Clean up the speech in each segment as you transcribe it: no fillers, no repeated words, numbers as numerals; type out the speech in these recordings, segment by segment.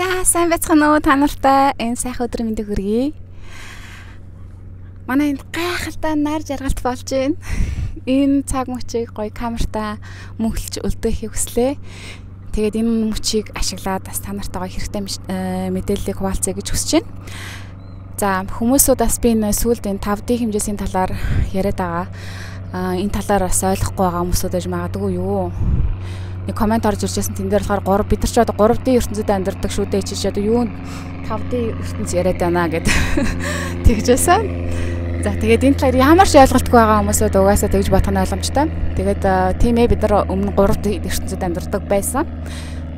За сайн байцгаана уу та нартай энэ сайхан өдрийн мэндийг хүргэе. Манай энд гайхалтай нар жаргалт болж байна. Энэ цаг мөчийг гоё камертаа мөнхөлж үлдээхийг хүслээ. Тэгээд энэ мөчийг ашиглаад бас та нартайгаа хэрэгтэй мэдээллийг хуваалцъя гэж хүсэж байна. За хүмүүсүүд бас би энэ сүүлд энэ 5D хэмжээсийн талаар яриад байгаа. Энэ талаар бас ойлгохгүй байгаа хүмүүсүүд байж магадгүй юу? Нэг коммент орж иржсэн, тэн дээр болохоор 3 бид нар ч одоо 3D ертөнцид амьдардаг шүү дээ, чи ч одоо юу 5D ертөнц яриад байна гэд тэгжсэн. За тэгээд энэ талаар ямар ч ойлголтгүй байгаа хүмүүсүүд угаасаа тэгж бодох нь ойлгомжтой. Тэгээд тийм ээ, бид нар өмнө 3D ертөнцид амьдардаг байсан.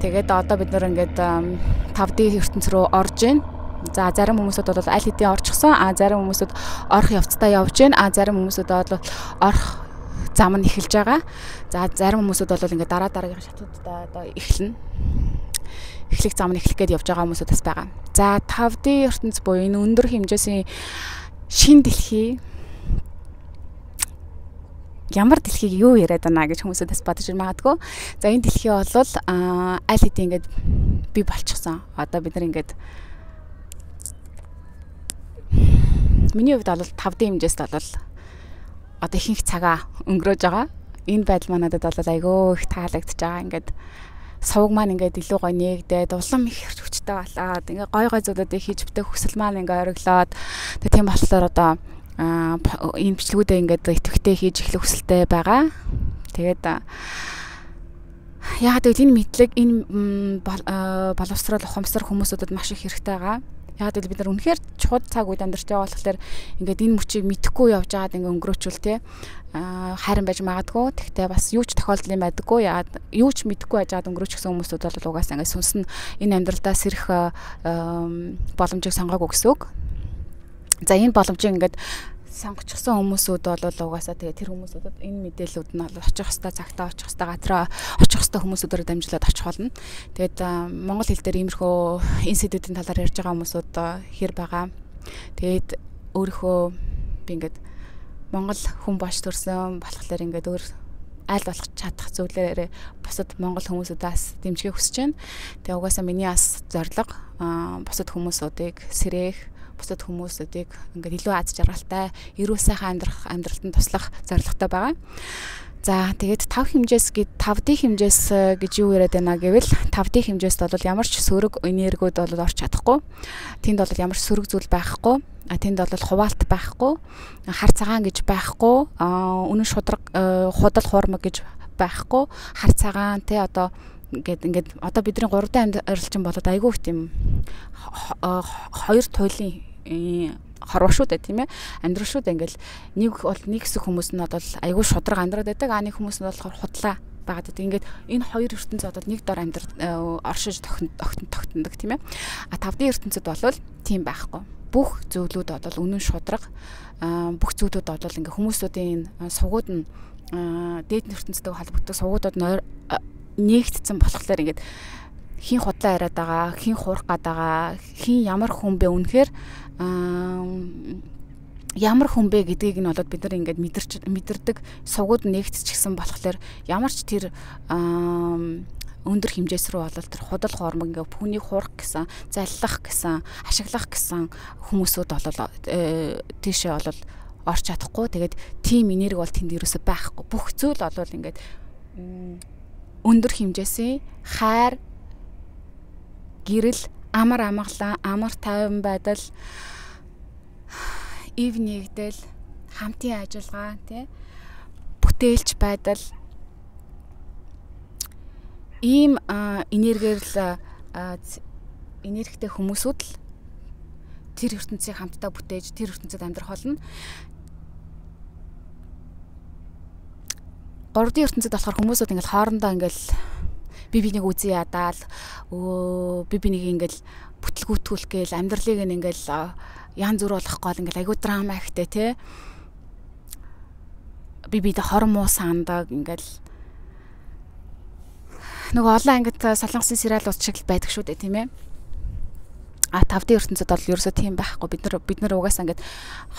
Тэгээд одоо бид нар ингээд 5D ертөнц рүү орж байна. За зарим хүмүүсүүд бол аль хэдийн орчихсон, а зарим хүмүүсүүд орох явцдаа явж байна, а зарим хүмүүсүүд бол орох зам нь эхэлж байгаа. За зарим хүмүүсүүд бол ингээд дараа дараагийн шатуудаа одоо эхэлнэ. Эхлэх зам нь эхлэх гээд явж байгаа хүмүүсүүд бас байгаа. За 5D ертөнц буюу энэ өндөр хэмжээсийн шин дэлхий ямар дэлхийг юу яриад байна гэж хүмүүсүүд бас бодож магадгүй. За энэ дэлхий бол аль хэдийн ингээд бий болчихсон. Одоо бид нар ингээд миний хувьд бол 5D хэмжээст бол одоо ихэнх цагаа өнгөрөөж байгаа. Энэ байдал маань надад бол айгүй их таалагдж байгаа. Ингээд сувг маань ингээд илүү гоё нээгдээд улам их хүчтэй болоод ингээд гой гой зүйлүүдийг хийж битэх хүсэл маань ингээд ориглоод тэг тийм болохоор одоо энэ бичлэгүүдээ ингээд идэвхтэй хийж эхлэх хүсэлтэй байгаа. Тэгээд яагаад гэвэл энэ мэдлэг энэ боловсрол ухамсар хүмүүсүүдэд маш их хэрэгтэй байгаа. Яагаад гэвэл бид нар үнэхээр чухал цаг үед амьдарч байгаа болохоор ингээд энэ мөчийг мэдэхгүй явж байгаад ингээд өнгөрөөчвөл те хайран байж магадгүй. Тэгтээ бас юу ч тохиолдол юм байдаггүй. Яагаад юу ч мэдэхгүй байж байгаад өнгөрөөчихсөн хүмүүсүүд бол угаасаа ингээд сүнс нь энэ амьдралдаа сэрэх боломжийг сонгоогүй гэсэн үг. За энэ боломжийг ингээд сонгочихсон хүмүүсүүд бол угаасаа тэгээ тэр хүмүүсүүдэд энэ мэдээллүүд нь бол очих хэвээр цагтаа очих хэвээр газраа очих хэвээр хүмүүсүүдээр дамжуулаад очих болно. Тэгээд монгол хэл дээр иймэрхүү энэ сэдвүүдийн талаар ярьж байгаа хүмүүсүүд хэр байгаа. Тэгээд өөрийнхөө би ингээд монгол хүн болж төрсөн болохоор ингээд өөр аль болох чадах зүйлээрээ бусад монгол хүмүүсүүдээс дэмжихийг хүсэж байна. Тэгээ угаасаа миний бас зорилго бусад хүмүүсүүдийг сэрээх, бусад хүмүүсүүдийг ингээд илүү аз жаргалтай, эрүүл сайхан амьдрах амьдралтанд туслах зорилготой байгаа. За тэгээд 5 хэмжээс гээд 5D хэмжээс гэж юу яриад байна гэвэл 5D хэмжээст бол ямар ч сөрөг энергиуд бол орч чадахгүй. Тэнд бол ямар ч сөрөг зүйл байхгүй. Тэнд бол хуваалт байхгүй, хар цагаан гэж байхгүй, үнэн шудраг худал хуурмаг гэж байхгүй, хар цагаан те одоо ингээд одоо бидний 3D амьдрал чинь болоод айгүй их тийм хоёр туйлын хорвоо шүү дээ, тийм ээ, амьдрал шүү дээ. Ингээл нэг бол нэг хэсэг хүмүүс нь бол айгүй шудраг амьдраад байдаг, а нэг хүмүүс нь болохоор худлаа байгаад байдаг. Ингээд энэ хоёр ертөнц одоо нэг дор амьдрал оршиж тогтнодог, тийм ээ. А 5D ертөнцид бол тийм байхгүй. Бүх зүйлүүд бол үнэн шудраг, бүх зүйлүүд бол ингээ хүмүүсүүдийн сугууд нь дээд ертөнцтэй холбогддог сугуудад нээгдсэн болохоор ингээд хин худлаа яриад байгаа, хин хуурах гээд байгаа, хин ямар хүн бэ үнэхээр ямар хүн бэ гэдгийг нь болоод бид нар ингээд мэдэрдэг сугууд нээгдчихсэн болохоор ямар ч тэр өндөр хэмжээс рүү болол тэр худал хуурмаг ингээд хүнийг хуурах гэсэн, заллах гэсэн, ашиглах гэсэн хүмүүсүүд болол тийшээ болол орч чадахгүй. Тэгээд тийм энерги бол тэнд ерөөсөй байхгүй. Бүх зүйл болол ингээд өндөр хэмжээсийн хайр, гэрэл, амар амгалан, амар тайван байдал, ив нэгдэл, хамтын ажиллагаа, тий, бүтээлч байдал, ийм энергиэр л энергитэй хүмүүсүүд л тэр ертөнцийг хамтдаа бүтээж, тэр ертөнцид амьдрах болно. 3D ертөнцид болохоор хүмүүсүүд ингээл хоорондоо ингээл би бинийг үзий ядаал, би бинийг ингээл бүтлгүүтгүүлэх гээл, амьдралыг ингээл ян зүр болох гол ингээл айгүй драма ихтэй, тий. Би бидээ хорон муу сандаг ингээл нөгөө олон ангид солонгосын сериалууд шиг л байдаг шүү дээ, тийм ээ. А 5D ертөнцид бол ерөөсөө тийм байхгүй. Бид нар угаасаа ингээд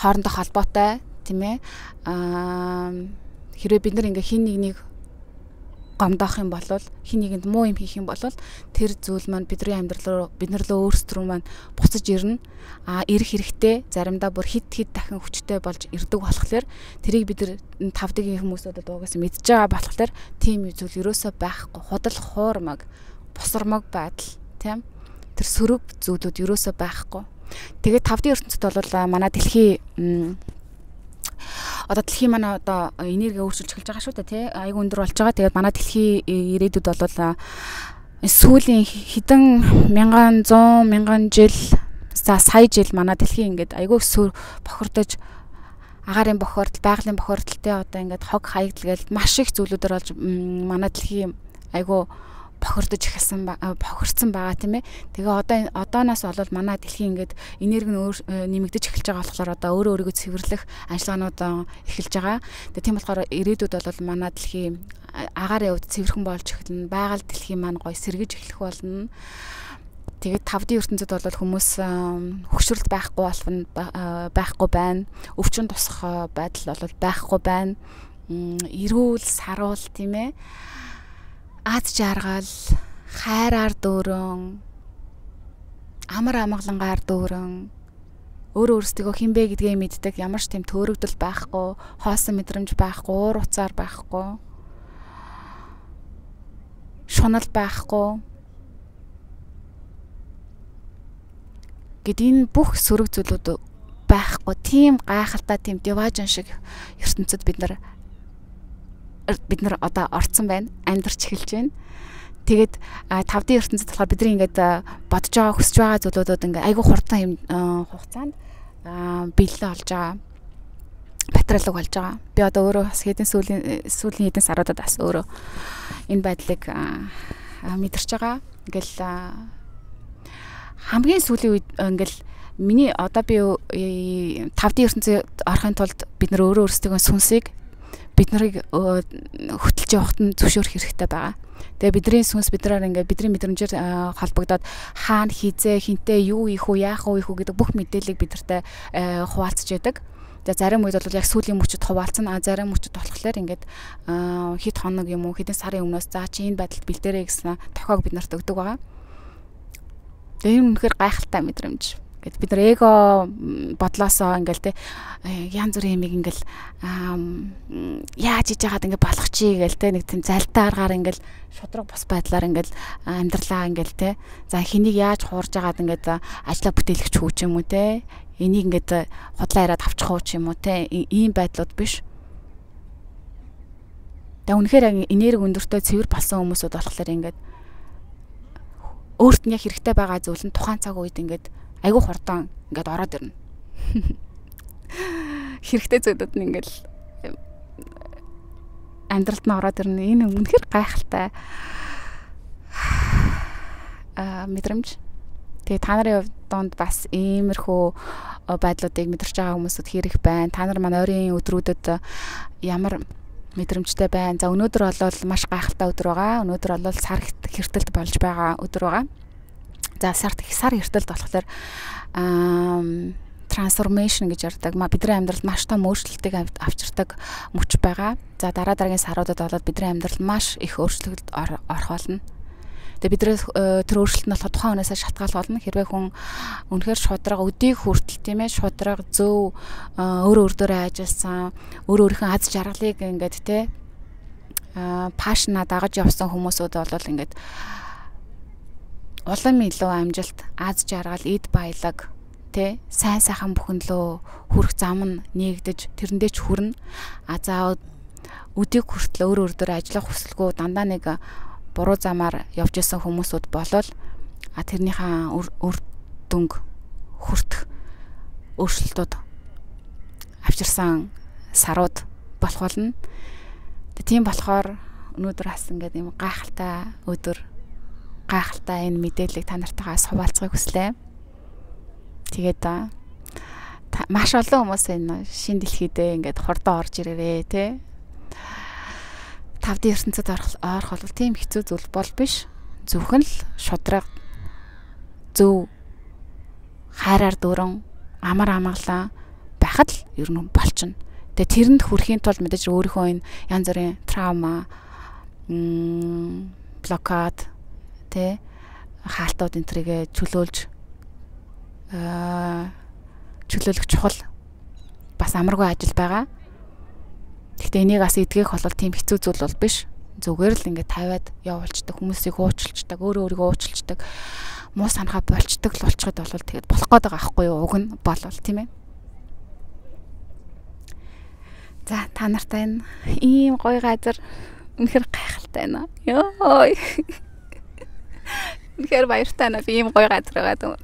хоорондоо холбоотой, тийм ээ. Хэрвээ бид нар ингээ хин нэг нэг гомдоох юм бол, хин нэгэнд муу юм хийх юм бол тэр зүйл маань бидний амьдрал руу, бид нар лөө өөрсдөө маань буцаж ирнэ. А ирэх хэрэгтэй заримдаа бүр хит хит дахин хүчтэй болж ирдэг болохоор тэрийг бид нар тавдгийн хүмүүсүүдэд угаасаа мэдж байгаа болохоор тийм зүйл ерөөсөө байхгүй. Худал хуурмаг, босормог байдал, тийм тэр сөрөг зүйлүүд ерөөсөө байхгүй. Тэгээд тавдын ертөнцид бол манай дэлхий одоо дэлхийн манай одоо энерги өөрчилж эхэлж байгаа шүү дээ, тий. Айгүй өндөр болж байгаа. Тэгээд манай дэлхийн ирээдүйд бол сүүлийн хэдэн мянган 100 мянган жил, за сая жил манай дэлхийн ингээд айгүй сүр бохирдож, агаарын бохирдол, байгалийн бохирдол, тий, одоо ингээд хог хаягдал гээл маш их зүйлүүдээр болж манай дэлхийн айгүй бохирдож эхэлсэн, бохирдсон байгаа, тийм ээ. Тэгээ одоо одооноос бол манай дэлхийн ингээд энерги нь өөр нэмэгдэж эхэлж байгаа болохоор одоо өөрөө өөрийгөө цэвэрлэх ажиллагаанууд эхэлж байгаа. Тэгээ тийм болохоор ирээдүйд бол манай дэлхийн агаарын хувьд цэвэрхэн болж эхэлнэ. Байгаль дэлхийн маань гоё сэргэж эхлэх болно. Тэгээд тавдын ертөнцид бол хүмүүс хөгшрөлт байхгүй болно, байхгүй байна. Өвчин тусах байдал бол байхгүй байна. Эрүүл, саруул, тийм ээ. Аз жаргал, хайраар дүүрэн, амар амгалангаар дүүрэн, өөрөө өөрсдийгөө хэн бэ гэдгээ мэддэг, ямар ч тийм төөрөгдөл байхгүй, хоосон мэдрэмж байхгүй, уур уцаар байхгүй, шунал байхгүй гэд энэ бүх сөрөг зүйлүүд байхгүй, тийм гайхалтай, тийм диваажин шиг ертөнцид бид нар одоо орцсон байна, амьдарч эхэлж байна. Тэгээд тавдын ертөнцид болохоор бидний ингээд бодож байгаа, хүсэж байгаа зүйлүүдүүд ингээд айгүй хурдан юм хугацаанд биелэл олж байгаа, материалыг болж байгаа. Би одоо өөрөө бас хэдэн сүүлийн хэдэн саруудад бас өөрөө энэ байдлыг мэдэрч байгаа. Ингээл хамгийн сүүлийн үед ингээл миний одоо би тавдын ертөнцид орохын тулд бид нар өөрөө өөрсдийнхөө сүнсийг бид нарыг хөтөлж явахад нь зөвшөөрөх хэрэгтэй байгаа. Тэгээ бидний сүнс бидрээр ингээд бидний мэдрэмжээр холбогдоод хаана хизээ хинтээ юу ийх үү яах үү ийх үү гэдэг бүх мэдээллийг бидэртэй хуваалцж яадаг. За зарим үед бол яг сүүлийн мөчөд хуваалцсан, а зарим мөчөд болохоор ингээд хэд хоног юм уу хэдэн сарын өмнөөс за чи энэ байдалд бэлдээрэй гэсэн тохиог бид нарт өгдөг байгаа. Тэгээ энэ үнэхээр гайхалтай мэдрэмж. Гэт бид нар эго бодлоосоо ингээл те янз бүрийн юмыг ингээл яаж хийж яагаад ингээ болох чи гээл те нэг тийм залтай аргаар ингээл шудраг бус байдлаар ингээл амьдралаа ингээл те за хэнийг яаж хуурж яагаад ингээд ажлаа бүтээлгч хүү ч юм уу те энийг ингээд худлаа яриад авчих уу ч юм уу те ийм байдлууд биш. Тэгээ үнэхээр энерги өндөртэй цэвэр болсон хүмүүсүүд болохоор ингээд өөрт нь яг хэрэгтэй байгаа зүйл нь тухайн цаг үед ингээд айгүй хурдан ингээд ороод ирнэ. Хэрэгтэй зүйлүүд нь ингээд амьдралд нь ороод ирнэ. Энэ үнэхээр гайхалтай мэдрэмж. Тэгээ та нарын донд бас иймэрхүү байдлуудыг мэдэрч байгаа хүмүүсүүд хэрэг байна. Та нар маань ойрын өдрүүдэд ямар мэдрэмжтэй байна. За өнөөдөр бол маш гайхалтай өдөр байгаа. Өнөөдөр бол сар хэртэлд болж байгаа өдөр байгаа. За сар хэртэлд болохоор transformation гэж ярьдаг. Бидний амьдралд маш том өөрчлөлтийг авчирдаг мөч байгаа. За дараа дараагийн саруудад болоод бидний амьдрал маш их өөрчлөлт орох болно. Тэгээ бидний тэр өөрчлөлт нь болохоор тухайн хүнээсээ шалтгаалх болно. Хэрвээ хүн үнэхээр шудраг өдийг хүртэл тийм шудраг зөв өөрөө өөр дээрээ ажилласан, өөрөө өөрийнхөө аз жаргалыг ингээд те пашнаа дагаж явсан хүмүүсүүд бол ингээд улам илүү амжилт, аз жаргал, эд баялаг тэ сайн сайхан бүхэнлөө хүрэх зам нь нээгдэж тэрэндээ ч хүрнэ. А за өдийг хүртэл өөр өөр дээр ажиллах хүсэлгүй дандаа нэг буруу замаар явж исэн хүмүүсүүд болол а тэрнийхээ үр дүнг хүртэх өөрчлөлтүүд авчирсан сарууд болох болно. Тийм болохоор өнөөдөр бас ингээд юм гайхалтай өдөр, гайхалтай энэ мэдээллийг та нартайгаа хуваалцахыг хүслээ. Тэгээд маш олон хүмүүс энэ шин дэлхийдээ ингээд хурдан орж ирээрээ те. Тавдын ертөнцид орох бол тийм хэцүү зүйл бол биш. Зөвхөн л шудраг зөв хайраар дүүрэн амар амгалан байхад л ер нь болчихно. Тэгээ тэрэнд хүрэхийн тулд мэдээж өөрийнхөө энэ янз бүрийн траума, блокад тэ хаалтууд энэ төрийгээ чөлөөлж чөлөөлөх чухал бас амаргүй ажил байгаа. Гэхдээ энийг бас эдгэх бол тийм хэцүү зүйл бол биш. Зүгээр л ингээд тавиад явуулчдаг, хүмүүсийг уучлцдаг, өөрөө өөрийгөө уучлцдаг, муу санахаа болчдөг л болчиход бол тэгээд болох гээд байгаа байхгүй юу? Уг нь болвол тийм ээ. За та нартай энэ ийм гоё газар үнэхээр гайхалтай байна. Йой. Үнэхээр баяртай байна. Би ийм гоё газар байгаа.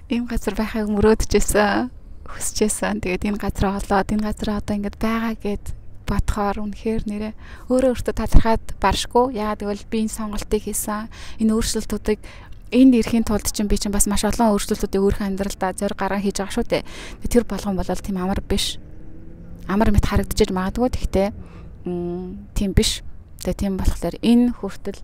Ийм газар байхыг мөрөөдөжсэн, хүсэжсэн. Тэгээд энэ газараа олоод энэ газараа одоо ингэж байгаа гэд бодохоор үнэхээр нэрээ өөрөө өөртөө талархаад баршгүй. Яагаад гэвэл би энэ сонголтыг хийсэн. Энэ өөрчлөлтүүдийг энд ирэхийн тулд чинь би чинь бас маш олон өөрчлөлтүүдийг өөрийнхөө амьдралдаа зориг гаран хийж байгаа шүү дээ. Тэр болгон бол тийм амар биш. Амар мэт харагдчихэж магадгүй. Гэхдээ тийм биш. Тэгээ тийм болохоор энэ хүртэл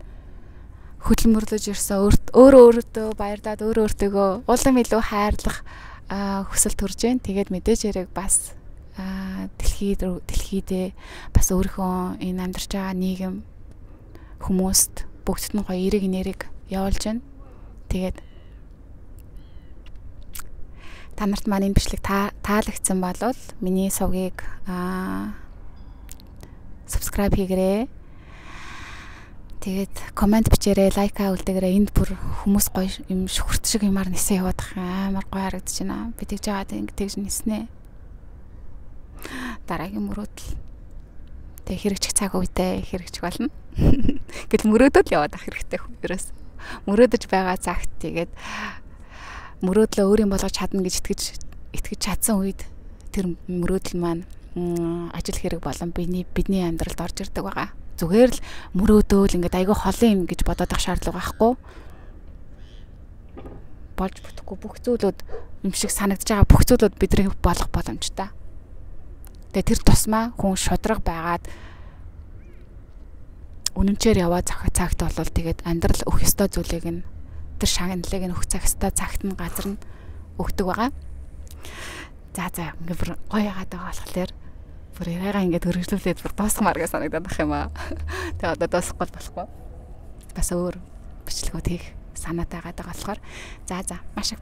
хөдөлмөрлөж ирсэн өөрөө өөртөө баярлаад өөрөө өөртөөгөө улам илүү хайрлах хүсэл төрж байна. Тэгээд мэдээж хэрэг бас дэлхийдээ бас өөрийнхөө энэ амьдарч байгаа нийгэм хүмүүст бүгдд нь гоё эрэг нэрэг явуулж байна. Тэгээд та нарт маань энэ бичлэг таалагдсан бол миний сувгийг subscribe хийгээрэй. Тэгээд коммент бичээрэй, лайкаа үлдээгээрэй. Энд бүр хүмүүс гоё юм шүхэрт шиг юмар нисээ яваад амар гоё харагдаж байна. Би тэгж яагаад ингэ тэгж ниснэ. Дараагийн мөрөөдөл. Тэг хэрэгжих цаг үедээ хэрэгжих болно. Гэл мөрөөдөд яваад ах хэрэгтэй хүн ерөөс. Мөрөөдөж байгаа цагт тэгээд мөрөөдлөө өөрийн болгож чадна гэж итгэж чадсан үед тэр мөрөөдөл маань ажил хэрэг болон бидний амьдралд орж ирдэг байгаа. Зүгээр л мөрөөдөөл ингээд айгүй холын юм гэж бодоод ах шаардлага байхгүй. Болж бүтэхгүй бүх зүйлүүд юм шиг санагдаж байгаа бүх зүйлүүд бидний болох боломжтой. Тэгээ тэр тусмаа хүн шудраг байгаад үнэмчээр яваа цагт бол тэгээд амьдрал өгөх ёстой зүйлийг нь тэр шагналыг нь өгөх цаг ёстой цагт нь газар нь өгдөг байгаа. За ингээд бүр гоё яагаад байгаа болохоор бүр яриагаа ингээд өргөжлүүлээд бүр дуусгамаар гэж санагдаад байх юм аа. Тэгээ одоо дуусгахгүй болохгүй. Бас өөр бичлэгүүд хийх санаатай байгаа болохоор за маш их